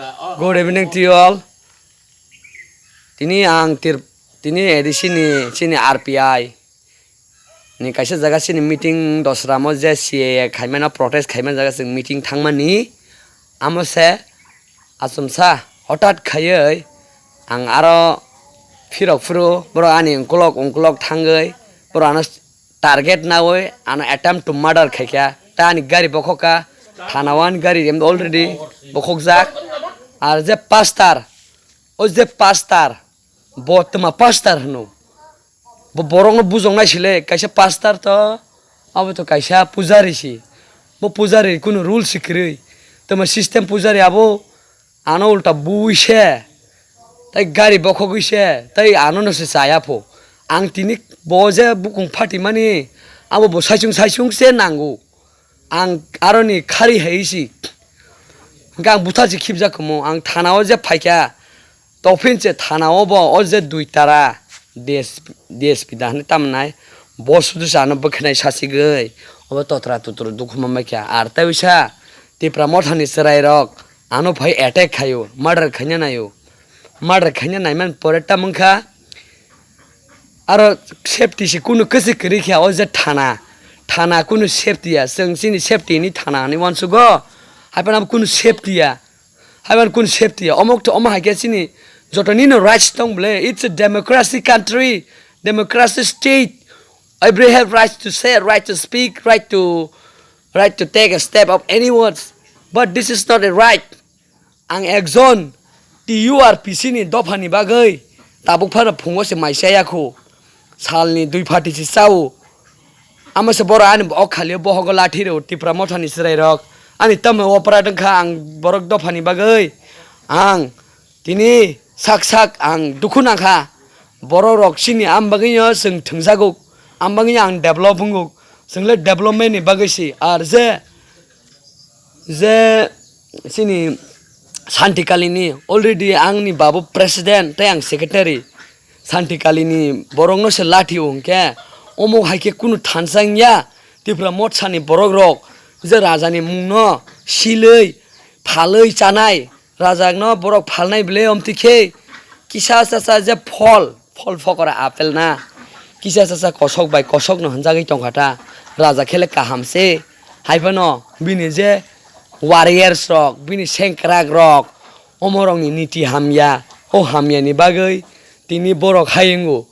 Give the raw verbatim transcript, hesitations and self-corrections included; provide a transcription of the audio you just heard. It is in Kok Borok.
Good evening to you all. Tini ang tir-, tini A D C ni, chini R P I ni kaisa jaga chini meeting dosramo je C A A khaimano protest khaimani jaga chwng meeting thangmani. Amo se achomsa hotat khaiwi ang aro phirok phuru borok ani ungkulok ungkulok thangwi borok ano target nawi ano attempt to murder khaikha. Ta ani gari bokhokha, thana o ani gari already bokhokjak. Ar je pastor, o je pastor, bo twma pastor hwno. Bo borokno bujoknai sile, kaisa pastor to, abo to kaisa pujari si. Bo pujari kunu rule si kwrwi. Twma system pujari abo ano ulta bui se, tai gari bokhogwi se, tai ano no se chaya pho. Ang tini bo je bukung phatimani, abo bo saichung saichung se nango. Ang aroni khari hai si. Hwnkhe ang butharchi khibjak kamo, ang thana o je phaikha, tophin se thana o bo, o je dui tara D S P, D S P da hwnwi tamo nai, bo sudu se ano bwkhanai sasigwi, obo totra tutra dukhu manbaikha. Ar tai uisa Tipra mothani chwrairok ano phai attack khaio, murder khaina naio. Murder khaina naiman pore tamo wngkha, aro safety se kunu kwchwk kwrwi khe o je thana, thana kunu safety ya, chwng chini safety ni thana hinwi uansugo, haiphano kunu safety ya, haiphano kunu safety ya, omo omo hai khe chini joto nino rights tong bole, it's a democracy country, democracy state, every have rights to say, right to speak, right to, right to take a step of any words, but this is not a right. Ang ekjon T U R P C ni dophani bagwi tabuk phano phungo se mai chaya khu. Salni dui phati se chao. Amo se borok ani o khalio bohogo lathi rw Tipra mothani chwrairok. Ani tamo operat wngkha ang borok dophani bagwi. Ang tini sak sak ang dukhu nangkha. Borok rok chini am bagwino chwng thwngjago. Am bagwino ang develop wngo. Chwngle development ni bagwi si. Ar je je chini Santi Kalini already angni babu president tei ang secretary. Santi Kalini borokno se lathi o hwnkhe omo hai khe kunu thansa wngya. Tipra mothani borok rok je raja ni mungno silwi phalwi chanai, raja no borok phalnai bwle omtwi khe kisa chacha je phol, phol phokora apple na kisa chacha kosok bai kosok no hwnjagwi tongkha ta, raja khele kaham se. Haiphano bini je warriors rok, bini sengkrak rok, omorokni niti hamya, o hamyani bagwi tini borok hai wngo.